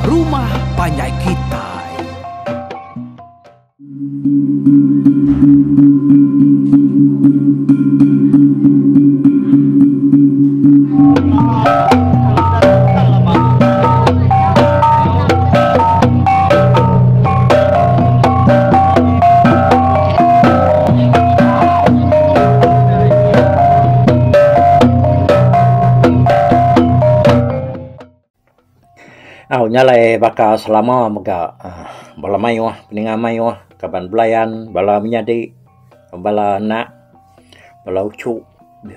rumah panjai kitai. Au nya alai baka selama mega uhh bala mayuh peninga mayuh kaban belayan bala menyadi bala anak bala uchu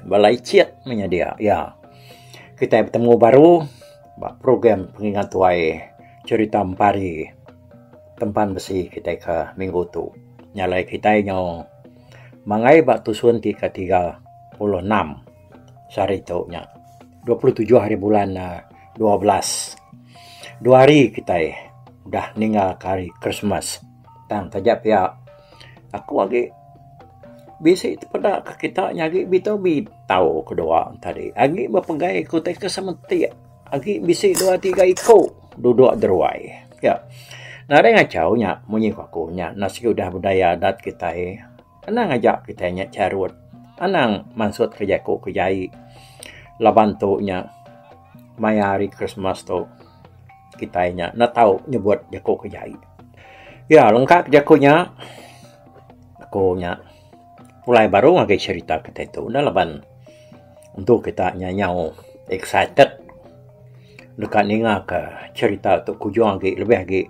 bala icit meh nya dia iya. Kitai betemu baru ba program pengingat tuai cherita empari tempan besi kitai ke minggu tu. Nya alai kitai nyau manggai ba tusun ti ke 36 sehari tu nya. 27 hari bulan 12. Dua hari kitai udah ninga ke hari Krismas. Tang taja pia aku agi bisi tepeda ke kita nya agi bitau bitau ke dua tadi. Agi bepegai ke utai ke semetik. Agi bisi dua tiga iku duduk deruai. Ya. Nadai ngachau nya munyi ku aku nya nasi udah budaya adat kitai. Anang aja kitai nya charut. Anang mansutka jaku ke jai laban tu nya maya hari Krismas tu kitai nya enda tau nyebut jaku ke jai. Ya lengka ke jaku nya aku nya pulai baru ngagai cherita kitai tu enda laban untu kita nya nyau excited deka ninga ka cherita tu kujung agi lebih agi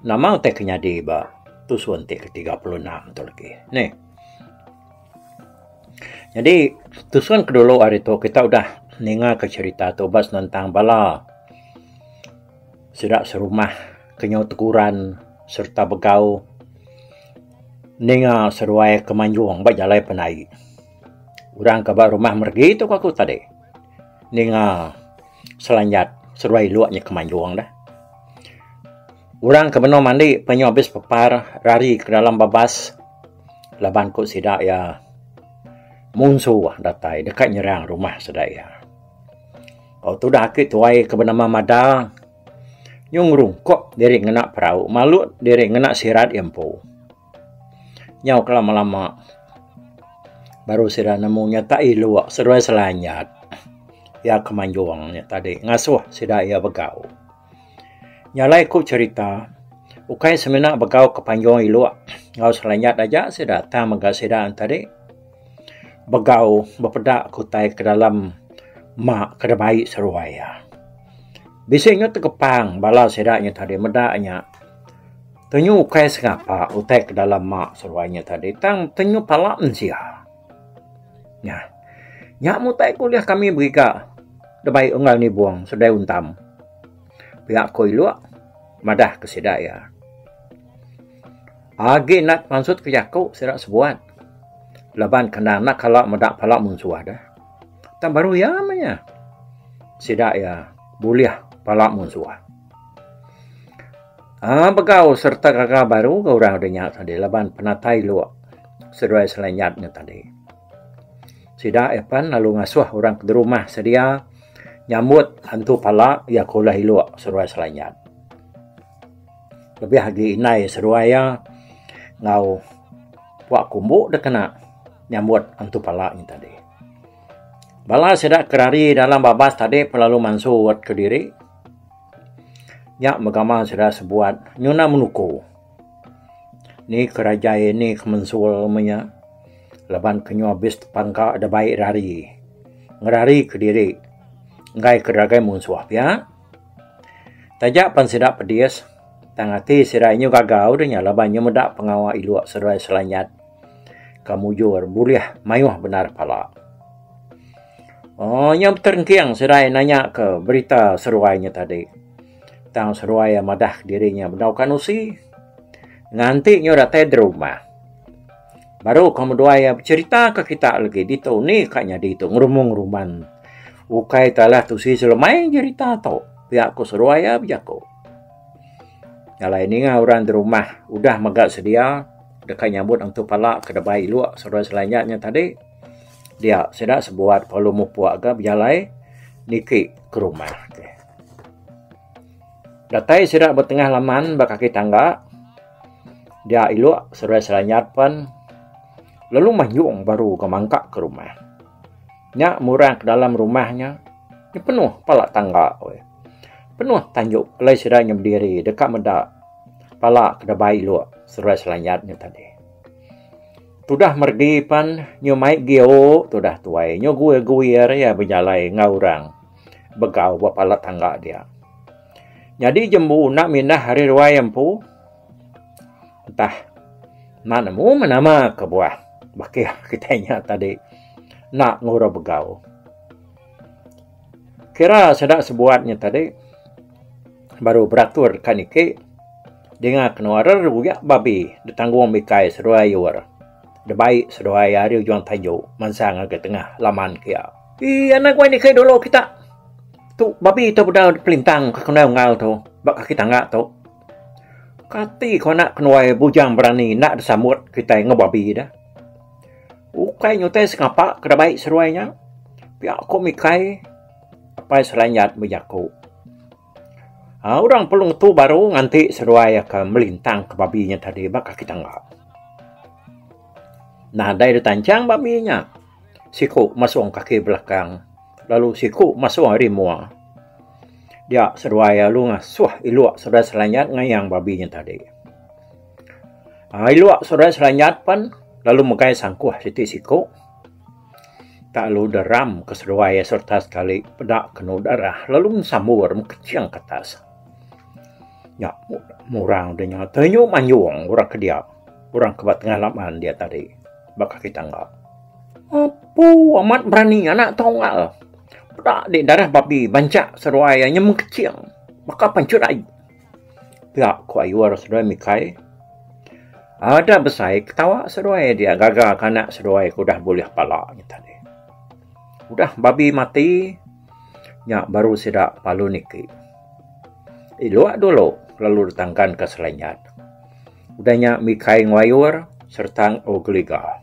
nama utai ke nyadi ba tusun ti ke 36 tu lagi neh. Nyadi tusun ke dulu ari tu kita udah ninga ke cherita tu ba senentang bala sida serumah ke nyau teguran sereta begau ninga seduai ke manjung ba jalai penai. Orang ke ba rumah meregi tu ku aku tadi ninga selanjat seduai ilok nya ke manjung deh. Orang ke benung mandi penyu abis pepar rari ke dalam babas laban ku sida iya munsuh datai deka nyerang rumah sida iya. Au tudah aki tuai ke benama Mada nyung ngerungkup diri ngena perau malut diri ngena sirat iya empu. Nyau ke lama-lama baru sida nemu nya tak iluk seduai selanyat iya ke manjung nya tadi ngasuh sida iya begau. Nya alai ku cherita, ukai semina begau ke panjung iluk enggau selanyat aja sida tang mega sida tadi begau bepeda ke utai ke dalam ma ke dibai seruai iya. Bisi nyau tegepang bala sida nya tadi meda nya tenyu ukai sengapa utai ke dalam ma seruai nya tadi tang tenyu pala mensia. Nya. Nya mutai ke ulih kami beriga dibai unggal nibung sedai untam. Pia ko iluk madah ke sida iya. Agi enda pansut ke jaku sida sebuat laban ke endang enda kala meda pala munsuh deh. Tang baru iya meh nya sida iya bulih pala munsuh. Aaa begau sereta gaga baru ga orang udah nya tadi laban penatai iluk seduai selenyat nya tadi. Sida iya pan lalu ngasuh orang ke derumah sedia nyambut antu pala iya ke ulah iluk seduai Selanyat. Lebih agi indai seduai iya enggau puak kumbu dek kena nyambut antu pala nya tadi. Bala sida ke rari dalam babas tadi pelalu mansut kediri nya mega sida sebuat nyuna menuku. Ni ke rajai ni ke mensul meh nya laban ke nyau abis tepangka da bai rari ngerari kediri enggai ke ragai munsuh pia. Taja pan sida pedis tang ati sida inyu gagau deh nya laban nyu meda pengawa ilok seduai selanyat ke mujur bulih mayuh bendar pala. Ooh nyau beterengking sida nanya ke berita seduai nya tadi. Tang seduai iya madah diri nya bedau ka nusi. Nganti nyu datai derumah. Baru ka meduai iya becherita ka kita legi ditu ni ka nyadi tu ngerumung ruman. Ukai talah tusi selemai jerita tu pia ku seduai iya bejaku. Alai ninga orang derumah udah mega sedia deka nyambut antu pala ke debai iluk seduai selanya nya tadi dia sida sebuat perlu mupuk ga bejalai niki ke rumah. Datai sida ba tengah laman ba kaki tangga dia ilok seduai Selanyat pen lalu mayung baru ga mangka ke rumah. Nya murang ke dalam rumah nya nya penuh pala tangga weh. Penuh tanju alai sida nya bediri deka meda pala ke dabai ilok seduai Selanyat nya tadi. Tudah meregi pen nyu mai gio tudah tuai nyu guir-guir iya bejalai enggau orang begau ba pala tangga dia. Nyadi jembu enda mindah ari ruai empu entah enda nemu meh nama kebuah bakih kitai nya tadi enda ngurau begau. Kira sida sebuat nya tadi baru beratur deka niki dinga kenuar reruyak babi ditanggung mikai seduai ayur dibai seduai ari ujung tanju mansang ngagai tengah laman kia. Ii anang guai niki dulu kita. Tu babi tu bedau dipelintang ka kenai unggal tu ba kaki tangga tu. Kati ko anak kenuai bujang berani enda disambut kitai enggau babi deh. Ukai nyutai sengapa ke dabai seduai nya. Pia ko Mikai apai Selanjat bejaku. Aaa orang perlu ngetu baru nganti seduai ka melintang ka babi nya tadi ba kaki tangga. Nadai ditanchang babi nya siku masung kaki belakang. Lalu siku masung ari mua. Dia seduai lalu ngasuh iluk seduai Selanyat ngayang babi nya tadi. Aaa iluk seduai Selanyat pen lalu megai sangkuh siti siku tak lalu deram ke seduai sereta sekali peda kenu darah lalu sambur mekeching ke atas. Nya murang de nya tenyum anjung orang ke dia orang ke ba tengah laman dia tadi ba kaki tangga. Apu amat berani anak tau enggau. Peda di darah babi banchak seduai iya nyemeng keching baka panchut ai. Pia ku ayur seduai mikai. Ada besai ketawa seduai dia gaga ke anak seduai ke udah bulih pala nya tadi. Udah babi mati nya baru sida palu niki. Ilok dulu lalu ditangkan ke Selanyat. Udah nya mikai enggau ayur sereta enggau geliga.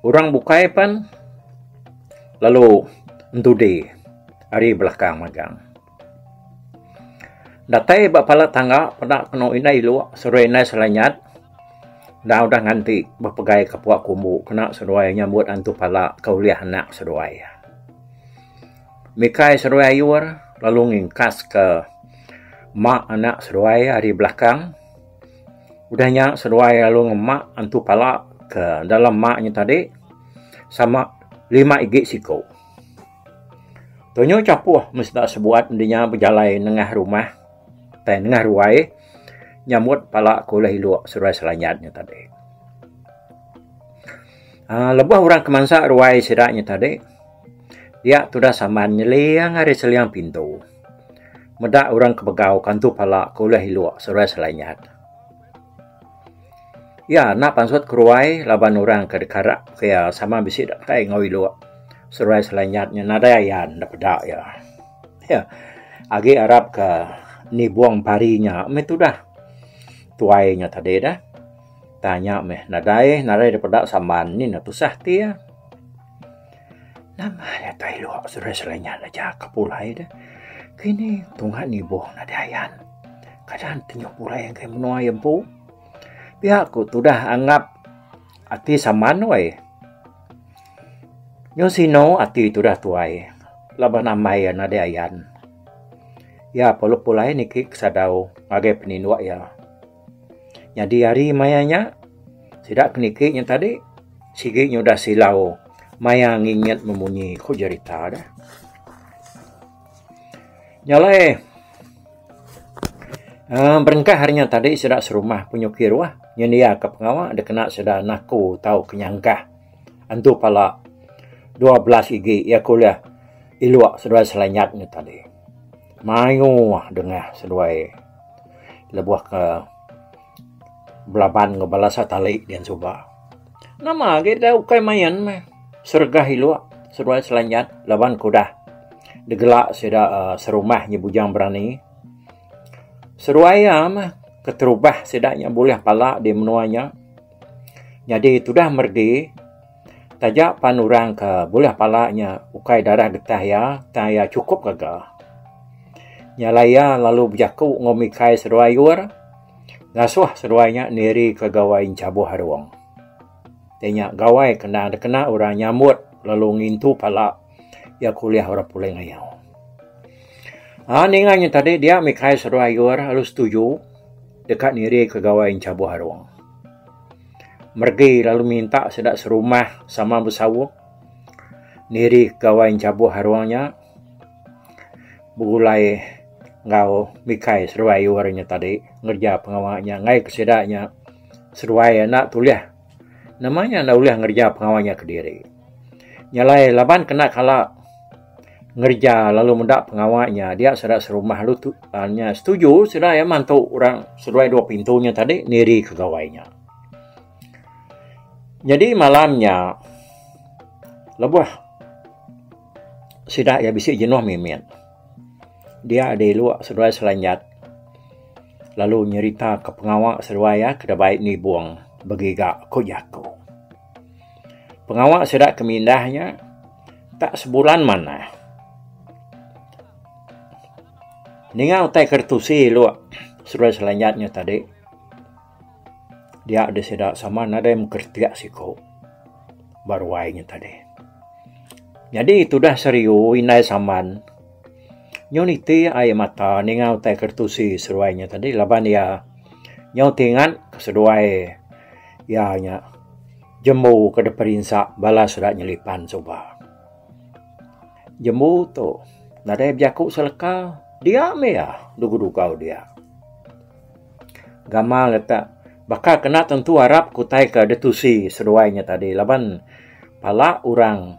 Orang bukai pen lalu entudi ari belakang magang. Datai ba pala tangga peda kenu indai ilok seduai indai Selanyat enda udah nganti bepegai ke pua kumbu kena seduai nyambut antu pala ke ulih anak seduai. Mikai seduai ayur lalu ngingkas ke mak anak seduai ari belakang. Udah nya seduai lalu ngema antu pala ke dalam ma nya tadi sama lima igi siku. Tunyu chapuh meh sida sebuat enda nya bejalai nengah rumah tai nengah ruai nyambut pala ke ulih ilok seduai Selanyat nya tadi. Aaa lebuh orang ke mansa ruai sida nya tadi dia tudah saman nyeling ari seling pintu. Meda orang ke begau ke antu pala ke ulih ilok seruai Selanyat. Iya enda pansut keruai laban orang ke deka ke iya sama bisi datai enggau ilok seruai Selanyat nya nadai ayan da peda iya. Iya agi arap ke nibung pari nya meh tudah tuai nya tadi dah. Tang nya meh nadai nadai da peda samban ni ne tusah ti iya. Nama iya tai lok seruai Selanyat aja ke pulai deh. Kini tunga nibuh nadai ayan. Kadan tenyuh pulai ngagai menua iya empu. Pia ku tudah anggap ati saman weh. Nyau sino ati tudah tuai laban ambai iya nadai ayan. Iya perlu pulai niki ke sadau ngagai peninduk iya. Nyadi hari maya nya sida ke niki nya tadi sigi nyudah silau maya nginyit memunyi ku jerita deh. Nya alai uhh berengkah hari nya tadi sida serumah penyuki ruah nyendiaka pengawa dikena sida naku tauka nyangkah antu pala 12 igi iya ke ulih ilok seduai Selanyat nya tadi. Mayuh dengah seduai. Lebuh ke belaban enggau bala satali dian suba. Nama agi deh ukai main meh seregah ilok seduai Selanyat laban ke udah digela sida uhh serumah nya Bujang Berani. Seduai iya meh keterubah sida nya bulih pala di menua nya. Nyadi tudah meregi taja pan orang ke bulih pala nya ukai darah getah iya tang iya chukup gaga. Nya alai iya lalu bejaku enggau Mikai seduai Ur ngasuh seduai nya nirika gawai enchabuh arung. Iya nya gawai ke endang dikena orang nyambut lalu ngintu pala iya ke ulih orang pulai ngayau. Aa ninga nya tadi dia Mikai seduai Ur lalu setuju deka nirika gawai enchabuh arung. Meregi lalu minta sida serumah sama besaup nirika gawai enchabuh arung nya. Begulai enggau Mikai seduai Iur nya tadi ngereja pengawa nya enggai ke sida nya seduai enda tulih nama nya enda ulih ngereja pengawa nya kediri. Nya alai laban kena kala ngereja lalu meda pengawa nya dia sida serumah lalu nya setuju sida iya mantu orang seduai dua pintu nya tadi niri ke gawai nya. Nyadi malam nya lebuh Sida iya bisi jenuh mimit. Dia dilu seduai Selanjat lalu nyeritaka pengawa seduai iya ke dibai nibung begiga ku jaku. Pengawa sida ke mindah nya tak sebulan manah. Ninga utai ke ditusi lu seduai Selanjat nya tadi dia deh sida sama nadai mengkeritik siku ba ruai nya tadi. Nyadi tudah Seriu indai Samban nyau niti ai mata ninga utai ke ditusi seduai nya tadi laban iya nyau ti ingat ke seduai iya nya jembu ke diperinsa bala sida nyelipan suba. Jembu tu nadai bejaku seleka dia meh iya dugau-dugau dia. Gamal ita baka kena tentu arap ke utai ke ditusi seduai nya tadi laban pala orang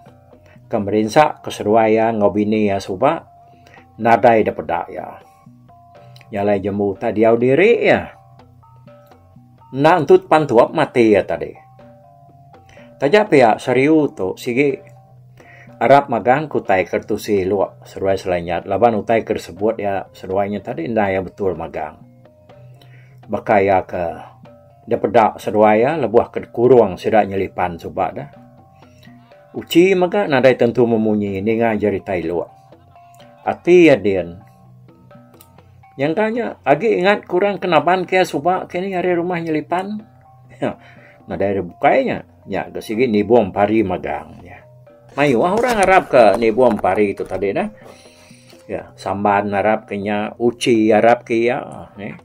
ke merinsa ke seduai iya enggau bini iya suba nadai da peda iya. Nya alai jembu utai diau diri iya. Enda entu tepantup mati iya tadi. Taja pia Seriu tu sigi arap magang ke utai ke ditusi elok seduai Selanyat laban utai ke disebut iya seduai nya tadi enda iya betul magang. Baka iya ke dipeda seduai iya lebuh ke dikurung sida nyelipan suba deh. Uchi mega nadai tentu memunyi ninga jerita elok. Ati iya din nyangka nya agi ingat ke orang ke naban ke iya suba ke ni ari rumah nyelipan. Nadai ari bukai nya. Nya ga sigi nibung pari magang nya. Mayuh orang arap ka nibung pari tu tadi neh. Ya Samban arap ke nya, Uchi arap ke iya neh.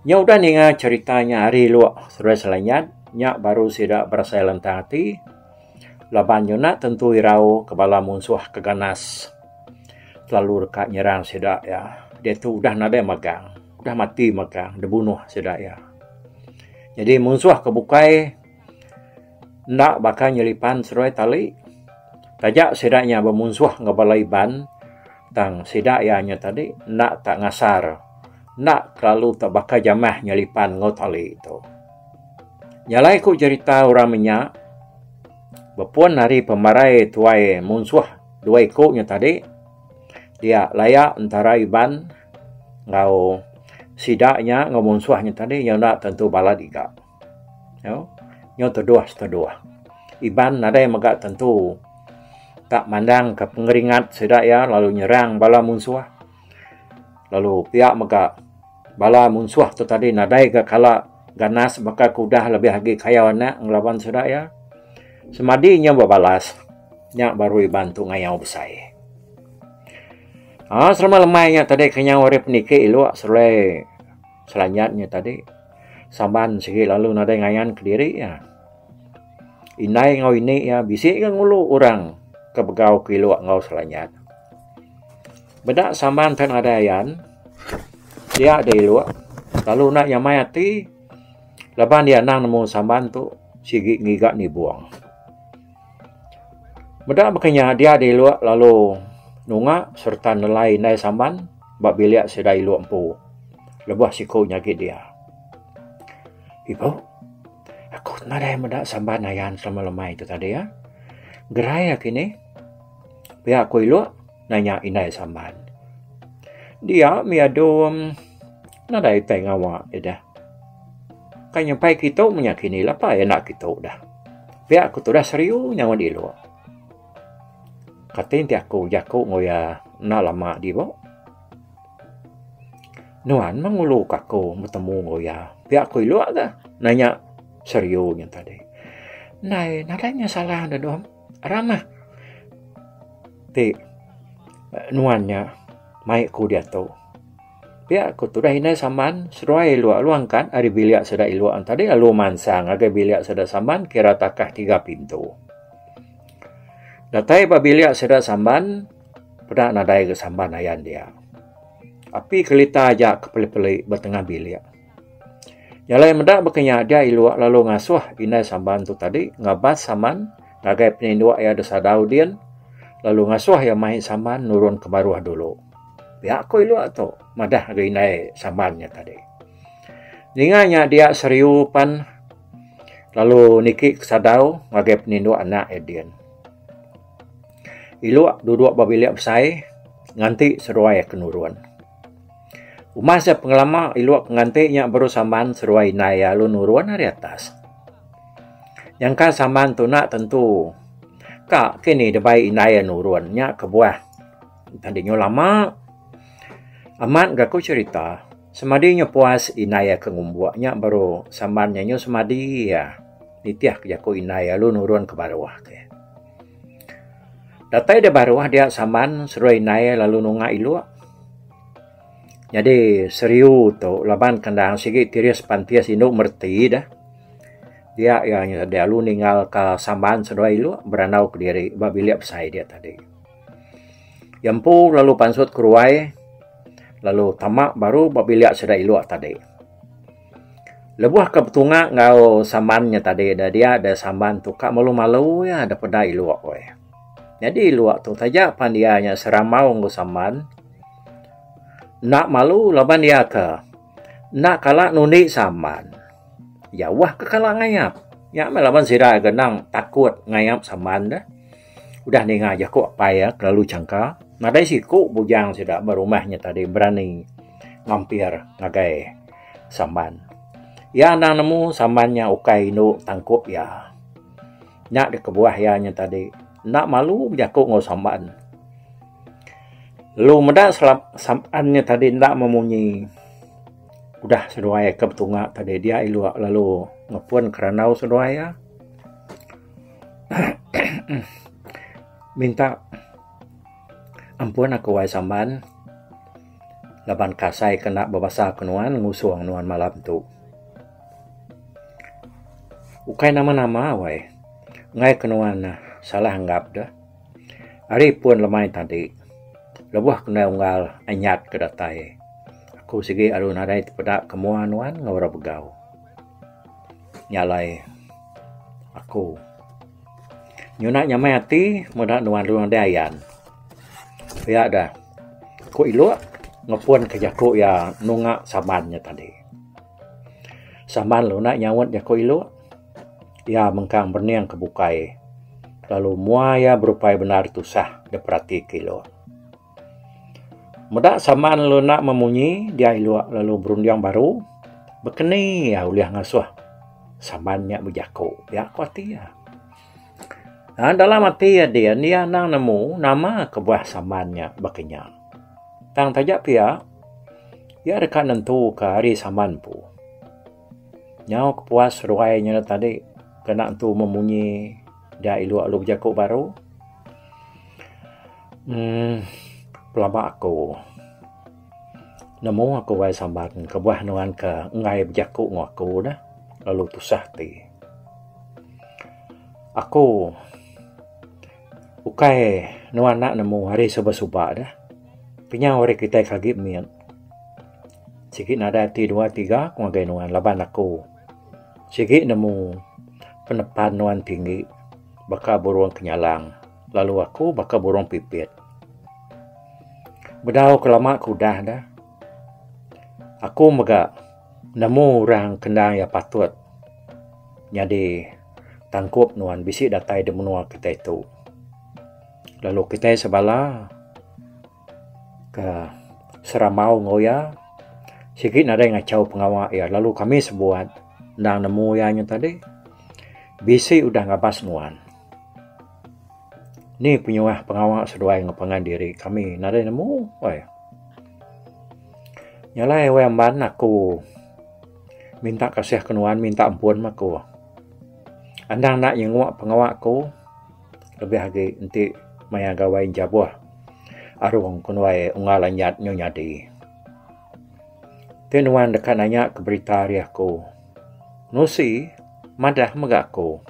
Nya udah ninga cherita nya ari lok seduai Selanyat nya baru sida berasai lantang ati laban nyuna tentu irau ke bala munsuh ke ganas kelalu deka nyerang sida iya. Diatu udah nadai magang, udah mati magang dibunuh sida iya. Nyadi munsuh ke bukai enda baka nyelipan seduai tali taja sida nya bemunsuh enggau bala Iban tang sida iya nya tadi enda tak ngasar enda kelalu tak baka jamah nyelipan enggau tali tu. Nya alai ku jerita orang menya bepun ari pemarai tuai munsuh dua iku nya tadi dia laya entara Iban enggau sida nya enggau munsuh nya tadi nya enda tentu balat iga. Nyau nyau teduh seteduh. Iban nadai mega tentu tak mandang ka pengeringat sida iya lalu nyerang bala munsuh lalu pia mega bala munsuh tu tadi nadai ga kala ganas baka ke udah lebih agi kayau anak ngelaban sida iya. Semadi nya bebalas nya baru Iban tu ngayau besai. Aa selama lemai nya tadi kenyau ari peniki ilok seruai Selanyat nya tadi saban sigi lalu nadai ngayan kediri iya. Indai enggau ini iya bisi ga ngulu orang ke begau ke ilok enggau Selanyat. Meda saban ti nadai ayan dia deh ilok lalu enda nyamai ati laban iya anang nemu saban tu sigi ngiga nibong. Meda baka nya dia diluk lalu nunga sereta nelai indai samban ba bilik sida iluk empu lebuh siku nya agi dia. Ibu, aku nadai meda samban ayan selama lemai tu tadi ah. Gerai ah kini. Pia ku iluk nanya indai samban. Dia mih adung nadai utai ngawa ida. Kai nyampai kitu menya kini lapa iya enda kitu dah. Pia ku tudah seriu nyaut ilok. Kati enti aku jaku enggau iya enda lama dibo. Nuan meh ngulu ka aku betemu enggau iya. Pia ku Iluk ga nanya Seriu nya tadi. Ndai nadai nya salah ne dom. Aram meh ti nuan nya mai ku diatu. Pia ku tudah indai Samban seduai Iluk lalu angkat ari bilik sida Iluk tadi lalu mansang ngagai bilik sida Samban kira takah tiga pintu. Datai ba bilik sida Samban peda nadai ga Samban ayan dia. Api kelita aja ke peli-peli ba tengah bilik. Jalai meda baka nya dia Iluk lalu ngasuh indai Samban tu tadi ngabas Samban ngagai peninduk iya da sadau din lalu ngasuh iya mai Samban nurun ke baruh dulu. Pia ku Iluk tu madah ngagai indai Samban nya tadi. Ninga nya dia Seriu pan lalu niki ke sadau ngagai peninduk anak iya din. Iluk duduk ba bilik besai nganti seduai ke nurun. Umas iya pengelama iluk ke nganti nya baru samban seduai indai iya lalu nurun ari atas. Nyangka samban tu enda tentu ka kini dibai indai iya nurun nya kebuah tadi nyau lama. Amat ga ku cherita semadi nyu puas indai iya ke ngumbuk nya baru samban nya nyu semadi iya nitih ke jaku indai iya lalu nurun ke baruh ke. Datai da baruh dia samban seduai indai iya lalu nunga iluk. Nyadi seriu tu laban kendang sigi tiris pantis indu mereti deh. Dia iya lalu ninggal ka samban seduai iluk berandau kediri ba bilik besai dia tadi. Iya empu lalu pansut keruai lalu tama baru ba bilik sida ilok tadi. Lebuh ke betunga enggau samban nya tadi da dia da samban tu ka malu-malu iya da peda ilok weh. Nyadi ilok tu taja pan iya nya serambau enggau samban enda malu laban iya ke enda kala nundi samban. Jauh ke kala ngayap. Nya meh laban sida ke endang takut ngayap samban deh. Udah ninga jaku apai iya kelalu changka, nadai siku bujang sida ba rumah nya tadi berani ngampir ngagai Samban. Iya anang nemu Samban nya ukai indu tangkup iya. Nya deh kebuah iya nya tadi enda malu bejaku enggau Samban. Lalu meda Samban nya tadi enda memunyi udah seduai ke betunga tadi dia ilok lalu ngepun kerandau seduai iya. Minta ampun aku wai samban laban kasai ke enda bebasa ke nuan ngusung nuan malam tu. Ukai nama-nama wai enggai ke nuan salah anggap deh. Ari pun lemai tadi lebuh ke ndai unggal anyat ke datai aku sigi alu nadai tepeda ke mua nuan enggau ira begau. Nya alai aku nyuna nyamai ati meda nuan lalu nadai ayan. Pia da ku ilok ngepun ka jaku iya nunga saban nya tadi. Saban lalu enda nyaut jaku ilok iya mengkang berening ke bukai lalu mua iya berupai bendar tusah diperati ke ilok. Meda saman lalu enda memunyi dia ilok lalu berunding baru bekeni iya ulih ngasuh saman nya bejaku pia ku ati iya. Aaa dalam ati iya din iya anang nemu nama kebuah saman nya baka nya. Tang taja pia iya deka nentu ka ari saman empu. Nyau kepuas ruai nya tadi kena entu memunyi dia ilok lalu bejaku baru. Uhh pelaba aku nemu aku wai samban kebuah nuan ke enggai bejaku enggau aku neh lalu tusah ati. Aku ukai nuan enda nemu hari suba suba deh pinyau ari kitai ke agi mit sigi nadai ati dua tiga ku ngagai nuan laban aku sigi nemu penepan nuan tinggi baka burung kenyalang. Lalu aku baka burung pipit. Bedau ke lama ke udah da, aku mega nemu orang ke endang iya patut nyadi tangkup nuan bisi datai da menua kitai tu. Lalu kitai sebala ke serambau enggau iya sigi nadai ngachau pengawa iya lalu kami sebuat endang nemu iya nya tadi bisi udah ngabas nuan. Ni penyuah pengawa seduai enggau pangan diri kami nadai nemu weh. Nya alai wai amban aku minta kasih ke nuan minta ampun meh aku. Anang enda nyenguk pengawa aku lebih agi enti maya gawai enjabuh arung ku nuai unggal anyat nyu nyadi. Ti nuan deka nanya ke berita ari aku nusi madah mega aku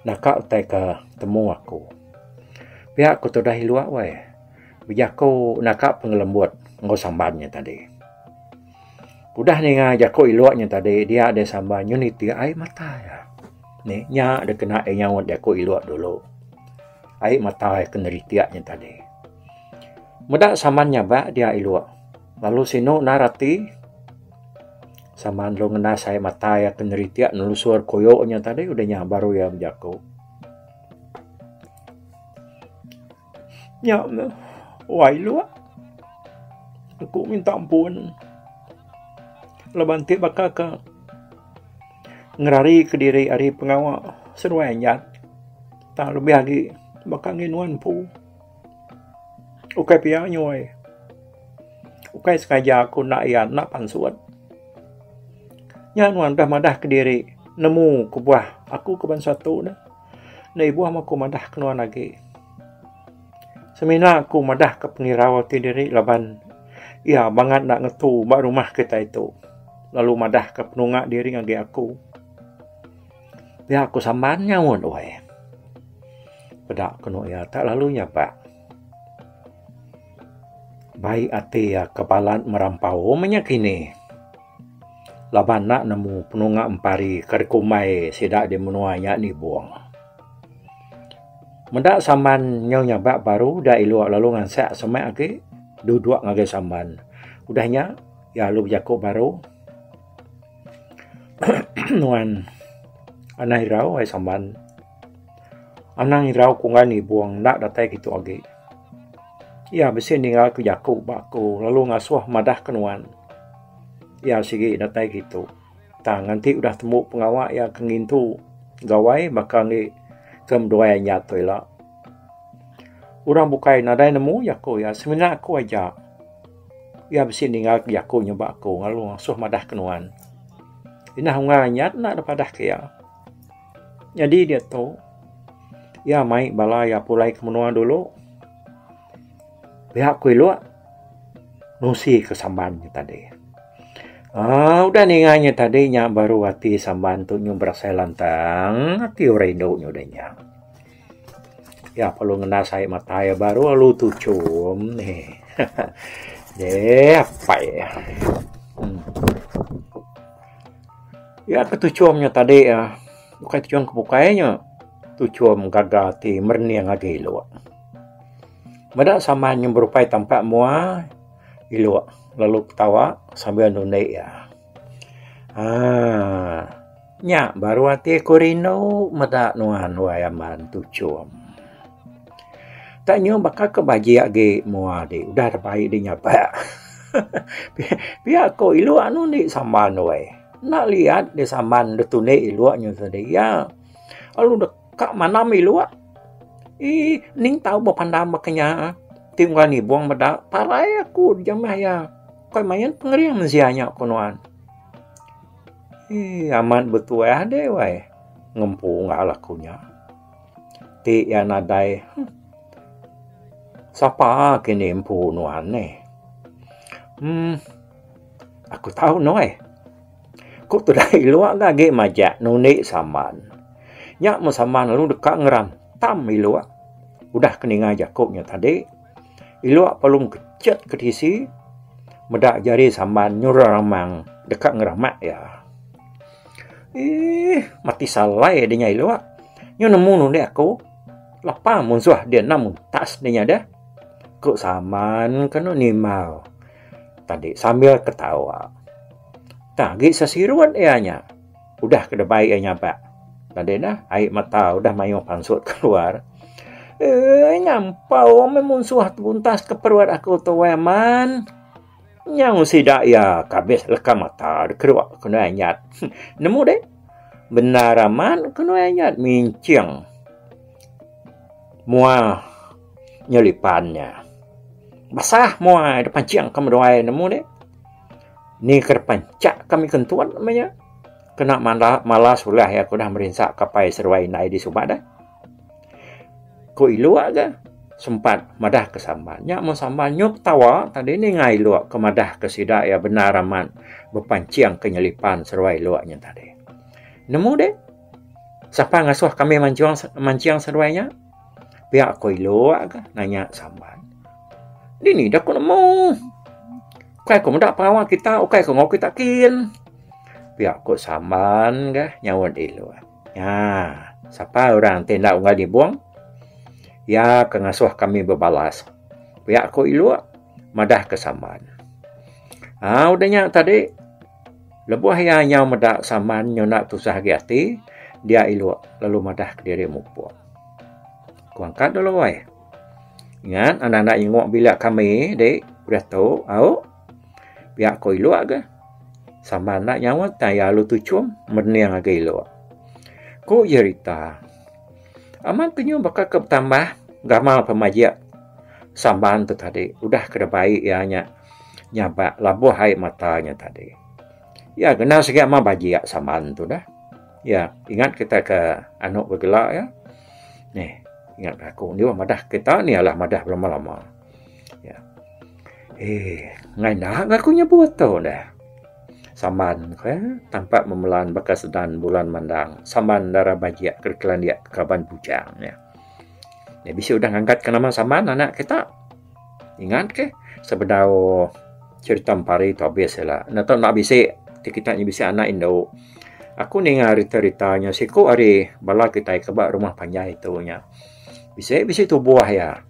naka utai ke temu aku. Pia ku tudah iluk weh. Bejaku naka pengelembut enggau samban nya tadi. Udah ninga jaku iluk nya tadi dia deh samban nyu nitik ai mata iya. Nih nya deh kena iya nyaut jaku iluk dulu. Ai mata iya ke neritik nya tadi. Meda samban nyabak dia iluk lalu sinu endar ati. Samban lalu ngendas ai mata iya ke neritik nelusur koyo nya tadi udah nya baru iya bejaku. Nya meh wai lok aku minta ampun laban ti baka ke ngerari kediri ari pengawa seduai anyat tang lebih agi baka ngi nuan empu. Ukai pia nyuai ukai sengaja aku enda iya enda pansut. Nya nuan udah madah kediri nemu kebuah aku ke bansa tu neh. Enda ibuh meh aku madah ke nuan agi. Semina aku madah ke pengirau ati diri laban iya bangat enda ngetu ba rumah kitai tu lalu madah ke penunga diri ngagai aku. Pia ku samban nyaut weh. Peda kenu iya tak lalu nyabak. Bai ati iya ke balat merampau meh nya kini. Laban enda nemu penunga empari ke dikumbai sida di menua nya nibong. Meda samban nyau nyabak baru da ilok lalu ngansak semak agi duduk ngagai samban. Udah nya iya lalu bejaku baru nuan anang irau ai samban. Anang irau ku enggai nibong enda datai kitu agi. Iya bisi ninggal ke jaku ba aku lalu ngasuh madah ke nuan. Iya sigi datai kitu. Tang nganti udah tembu pengawa iya ke ngintu gawai baka enggi ke meduai anyat tu ila. Orang bukai nadai nemu jaku iya semina aku aja. Iya bisi ninggal ke jaku nyebak aku lalu ngasuh madah ke nuan. Inah unggal anyat enda dep padah ke iya. Nyadi diatu iya mai bala iya pulai ke menua dulu. Pia ku ilok nusi ke samban nya tadi. Aaa udah ninga nya tadi nya baru ati samban tu nyu berasai lantang ati orang indu nya udah nya. Iya perlu ngendas ai mata iya baru lalu tuchum nih. Deh apai. Iya ke tuchum nya tadi bukai tuchum ke bukai nya tuchum gaga ati merening agi ilok. Meda saman nya berupai tampak mua ilok lalu ketawa sambil nundi iya. Aaa nya baru ati ku rindu meda nuan wai aman tuchum. Tak nyu baka ke bajik agi mua di udah bai di nyabak. Pia ko ilok anu ndi saman wai. Enda liat di saman deh tundi ilok nyu tadi iya. Lalu deka Ka manam iluk. Ii ning tau bepandam baka nya ti unggal nibung meda parai aku jamah iya. Kai main pengering mensia nya ku nuan. Ii amat betuah deh wai ngempu unggal aku nya. Ti iya nadai huh sapa kini empu nuan neh. Uhh aku tau nuai. Ku tudah iluk ga agi majak nundi samban. Nya meh samban lalu deka ngerantam iluk. Udah ke ninga jaku nya tadi, iluk perlu mekechet ke tisi meda jari samban nyurung ramang deka ngeramak iya. Eeh mati salai dinya iluk. Nyu nemu nundi aku lapa munsuh dia enda muntas dinya deh. Ku samban ke anu nimbal. Tadi sambil ketawa. Tang agi sesirut iya nya. Udah ke debai iya nyabak. Tadi nah ai mata udah mayuh pansut keluar. Eee nyampau meh munsuh tebuntas ke perut aku tu wai aman. Nyau sida iya kabis leka mata dikeruk ke nuai anyat. Nemu deh. Bendar amat ke nuai anyat minching. Mua nyelipan nya. Basah mua da panching ke meduai nemu deh. Ni ke depan chak kami kentut meh nya. Kena malas ulah iya ke udah merinsa ke apai seduai indai di suba deh. Ku Iluk ga sempat madah ke Samban. Nya meh Samban nyup tawa tadi ninga Iluk ke madah ke sida iya bendar amat bepanching ke nyelipan seduai Iluk nya tadi. Nemu deh sapa ngasuh kami manchung manching seduai nya? Pia ku Iluk ga nanya Samban. Dini deh ku nemu. Ukai ku meda pengawa kita ukai ku enggau kita kin. Pia ku Samban ga nyaut Iluk. Nya sapa orang ti enda unggal nibung iya ke ngasuh kami bebalas. Pia ku Iluk madah ke Samban. Aaa udah nya tadi lebuh iya nyau meda Samban nyau enda tusah agi ati dia Iluk lalu madah kediri mupuk. Ku angkat dulu ai. Ingat anak anak nyenguk bilik kami di udah tu au pia ko iluk ga sama enda nyaut tang iya alu tuchum mening agi iluk. Ku jerita amat ke nyu baka ke betambah gamal pemajik samban tu tadi udah ke dibai iya nya nyabak labuh ai mata nya tadi. Iya kena sigi amat bajik samban tu dah. Iya ingat kita ke anu begela iya. Neh ingat aku endur madah kita ni alah madah belama-lama. Ya. Eh, ngai enda ga aku nyebut tu deh. Samban ko iya tampak memelan baka sedan bulan mandang. Samban dara bajik ke kelandik kaban bujang nya. Nya bisi udah ngangkat ke nama Samban anak kita. Ingat ke sebedau cerita empari tu abis ila. Enda tau enda bisi ti kita nya bisi anak indu. Aku ninga rita-rita nya siku ari bala kitai ke ba rumah panjai tu nya. Bisi bisi tubuh iya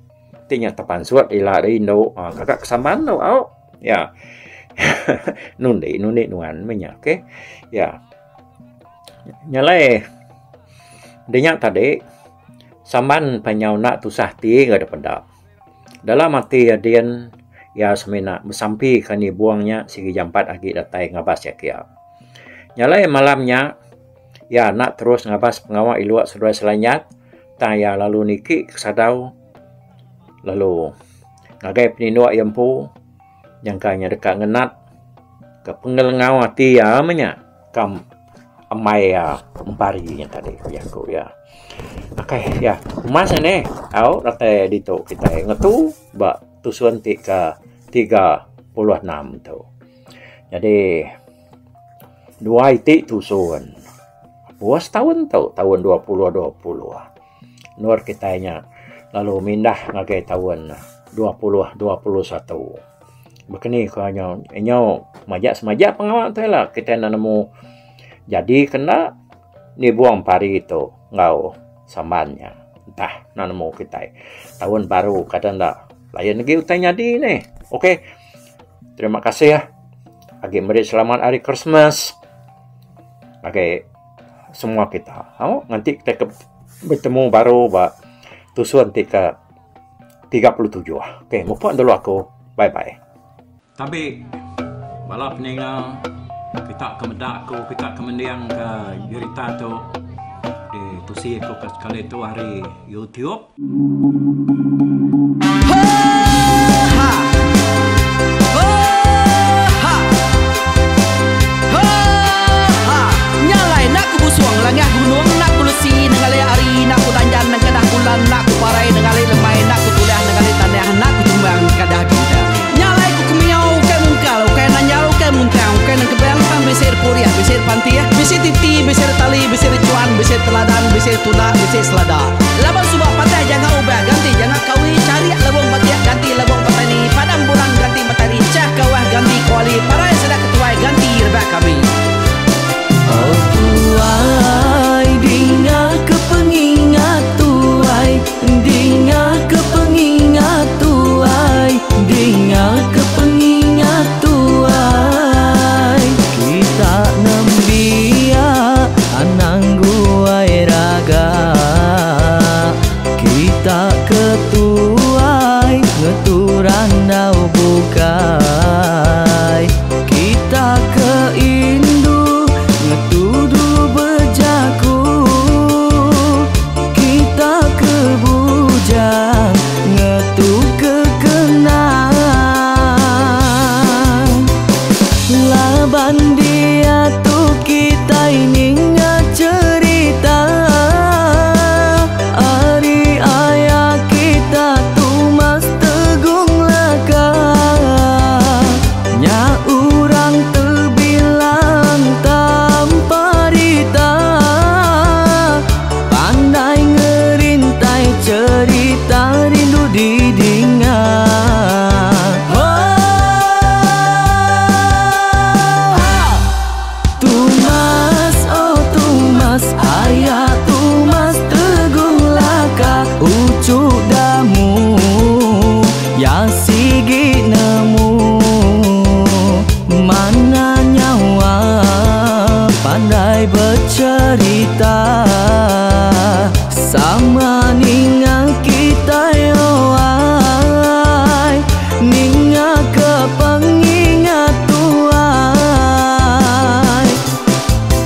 ti nya tepansut ila ari indu uhh ngaga kesamban tu au iya. Nundi nundi nuan meh nya okay. Iya. Nya alai dinya tadi samban panyau enda tusah ati ga dipeda. Dalam ati iya din, iya semina besampi ke nibung nya sigi jampat agi datai ngabas iya kiya. Nya alai malam nya, iya enda terus ngabas pengawa iluk seduai Selanyat tang iya lalu niki ke sadau lalu ngagai peninduk iya empu nyangka iya deka ngenat ke pengelengau ati iya meh nya ka ambai iya empari nya tadi ku jaku iya. Okay iya umas nih au datai ditu kitai ngetu ba tusun ti ke 36 tu. Jadi dua iti tusun apus taun tu taun 2020 endur kitai nya lalu mindah ngagai taun 2021. Baka ni ku anyau inyau majak semajak pengawa tu ila kitai enda nemu jadi ke enda nibung pari tu enggau samban nya entah enda nemu kitai. Taun baru kada enda lain agi utai nyadi neh. Okay terima kasih agi meri selamat hari Krismas ngagai semua kita. Au nganti kitai ke betemu baru ba tusun ti ke 37. Okey, mupuk dulu aku. Bye bye. Tabi bala peninga kita ke meda aku, kita ke mending ke jerita tu ditusi aku ke sekali tu ari YouTube. Nya alai enda ku busung langah gunung enda ku lesi nengali hari enda ku danjan nengkedah bulan enda ku parai nengali lemai enda ku tulah nengali tanah enda ku tumbang kadah bintang. Nya alai ku kemiau ukai mungkal ukai nanjal ukai muntang ukai nengkebang tang bisi repurih bisi repantih bisi titi bisi retali bisi rechuan bisi teladan bisi tunda bisi selada. Laban suba patah janga ubah ganti janga kawi charik lebung batik ganti lebung petani padam bulan ganti matahari chah kawah ganti kuali parai sida ketuai ganti rebak kami. Oh tuai dinga ke pengingat tuai dinga ke pengingat tuai dinga ke pengingat tuai kita nembiak anang guai raga. Laban diatu kitai ninga cherita ari aya kita Tumas Tegung Laka. Nya urang tebilang tanpa rita, pandai ngerintai cherita rindu didinga. Tumas, oh Tumas, aya Tumas Tegung Laka, uchu damu ya sigi nemu. Mana nyawa pandai bercerita, sama ninga kita ai, ninga ke pengingat tuai.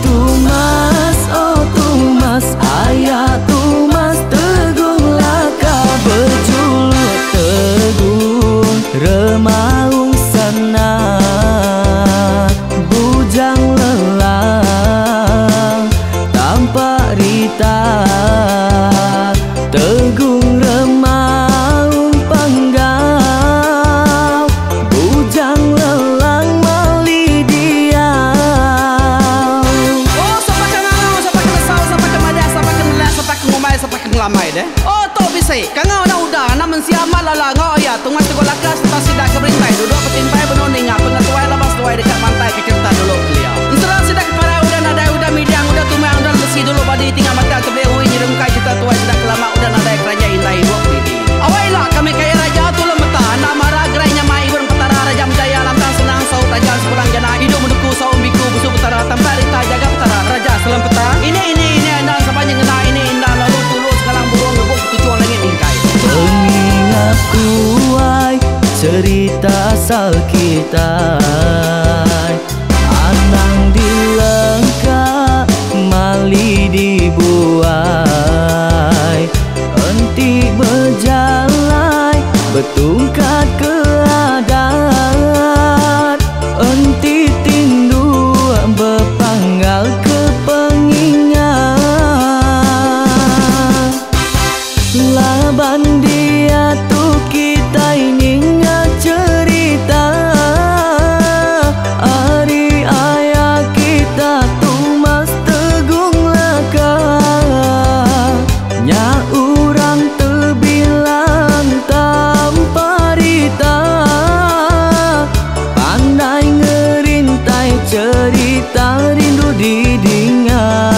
Tumas, oh Tumas, aya Tumas Tegung Laka, berjuluk Tegung Remaung Sana, bujang lelang tanpa rita. Tegung Remaung Panggau, bujang lelang mali diau. Oh, sapa ke ngangau, sapa ke nesau, sapa ke madah, sapa ke nelak, sapa ke ngumbai, sapa ke ngelamai deh. Oh, tu bisi. Kangau enda udah, anak mensia amat lala ngau iya. Tungas Teguh Laka sereta sida ke berintai duduk betimpai benung ninga pengetuai laban seduai deka mantai ke cherita dulu kelia. Ensera sida ke parai udah nadai udah midang udah tumang udah lemesi dulu badi tinggal mata tebeli ui nyerungkai cherita tuai sida ke lama udah nadai keranjai indai ibuk didi. Awai ila kami kaya raja tulung meta enda mara gerai nyamai ibun petara raja menjaya lantang senang saut raja sepulang jana hidup menduku saum biku busu petara tampak rita jaga petara raja selam peta ini ini ini endang sapa nyengena ini indah lalu tulu sengalang burung rebuk betuchung langit mingkai. Pengingat tuai cerita asal kitai, anang dilengka mali dibuai. Enti bejalai betungkat ke adat, enti tindu bepanggal ke pengingat. Laban diatu kitai ninga cherita ari aya kita Tumas Tegung Laka. Nya urang tebilang tanpa rita, pandai ngerintai cherita rindu didinga.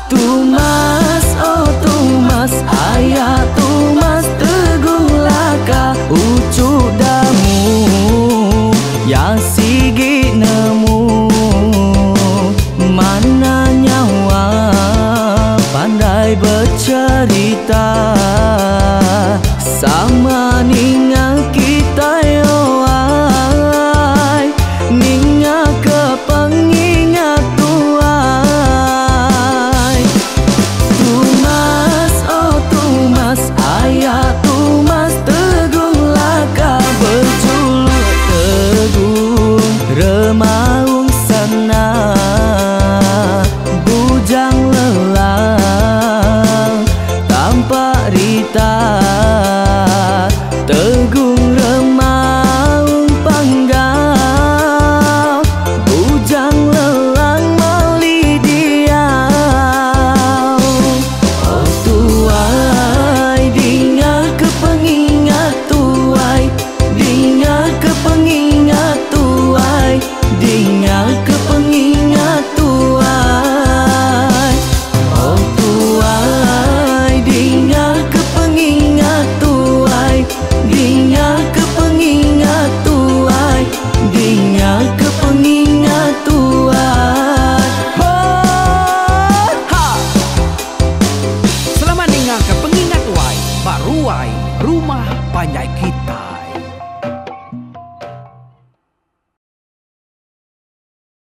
Tumas, oh Tumas, aya Tumas Tegung Laka, uchu damu ya sigi nemu. Mana nyawa pandai bercerita, sama ninga kita ai, ninga ke pengingat tuai. Tumas, oh Tumas, aya Tumas Tegung Laka, berjuluk Tegung Remaung Sana, bujang lelang tanpa rita. Tegung Remaung Panggau, bujang lelang mali diau. Oh tuai, dinga ke pengingat tuai, dinga ke pengingat tuai, dinga ke pengingat tuai. Oh tuai, dinga ke pengingat tuai, dinga ke pengingat tuai, dinga ke pengingat tuai. Oh, ha. Selamat ninga ke pengingat tuai ba ruai rumah panjai kitai.